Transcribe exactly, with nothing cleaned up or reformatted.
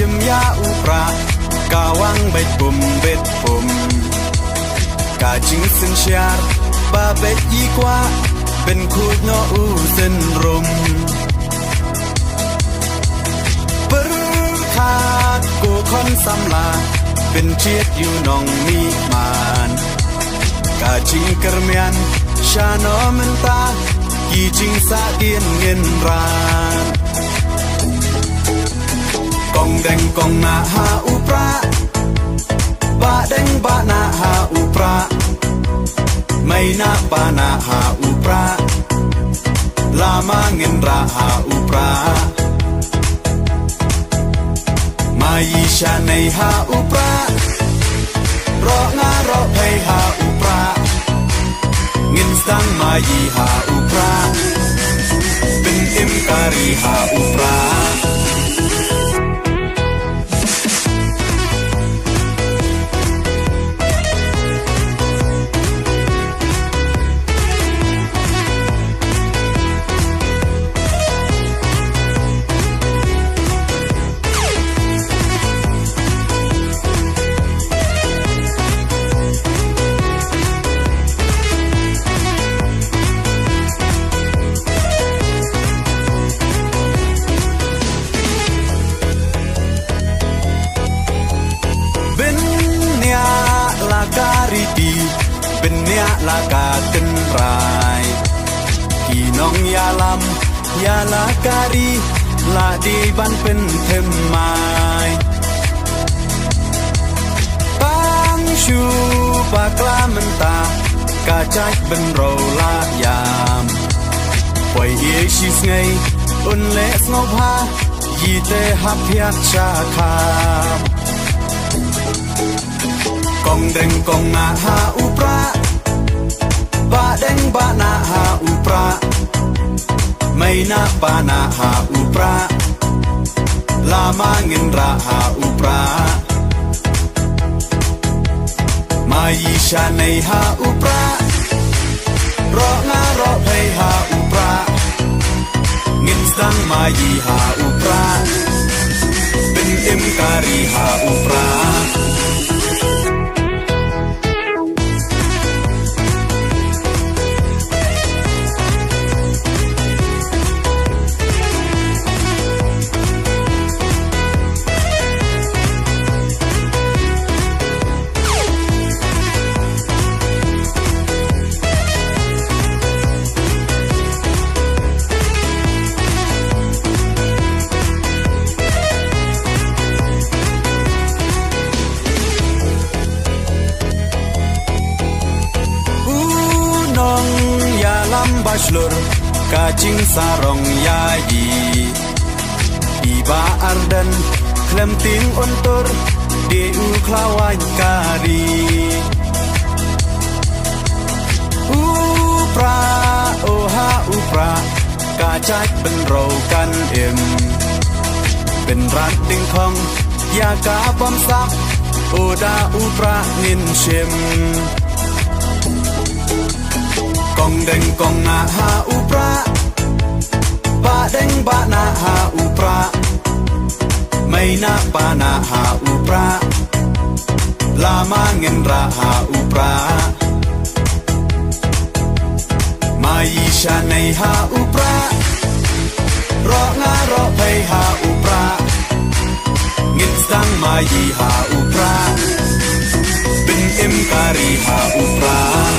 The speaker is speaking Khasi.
Im ïa u prah, ka wang beit pum beit pum. Ka jingsynshar, ba beit i kwah, pynkhuid noh u synrum. Pyrkhat ko khon samla, pynjied ïa u nongmihman. Ka jingkyrmen, shano mynta, ki jingsahdien ngin ran. Kong deng kong nah ha u prah. Bah deng bah nah ha u prah. Mei nah pa nah ha u prah. Lama ngin rah ha u prah. Mai sha nei ha u prah. Roh nga roh phei ha u prah. Ngin sdang mai ha u prah. Pyn im kari ha u prah. Bniah la ka riti, bniah la ka tynrai. Ki nongïalam, ïa la ka ri, la dei ban pynthymmai. Tang shu bakla mynta, ka jait bynriew la ïam. Poi ïa shi sngi, un leh sngewbha, ïa te hap ïa sha kham. Kong deng kong nah ha u prah. Bah deng bah nah ha u prah. Mei nah pa nah ha u prah. Lama ngin rah ha u prah. Mai sha nei ha u prah. Roh nga roh phei ha u prah. Ngin sdang mai ha u prah. Pyn im kari ha u prah. U nongïalam ba shlur, ka jingsarong ïa i. I Bah Ardent, khlem tieng un tur, dei u khlawait ka ri. U prah, oh ha u prah, ka jait bynriew kan im. Pynrah dyngkhong, ïa ka bym sah, oh da u prah ngin shim. Kong deng kong nah ha u prah. Bah deng bah nah ha u prah. Mei nah pa nah ha u prah. Lama ngin rah ha u prah. Mai sha nei ha u prah. Roh nga roh phei ha u prah. Ngin sdang mai ha u prah. Pyn im kari ha u prah.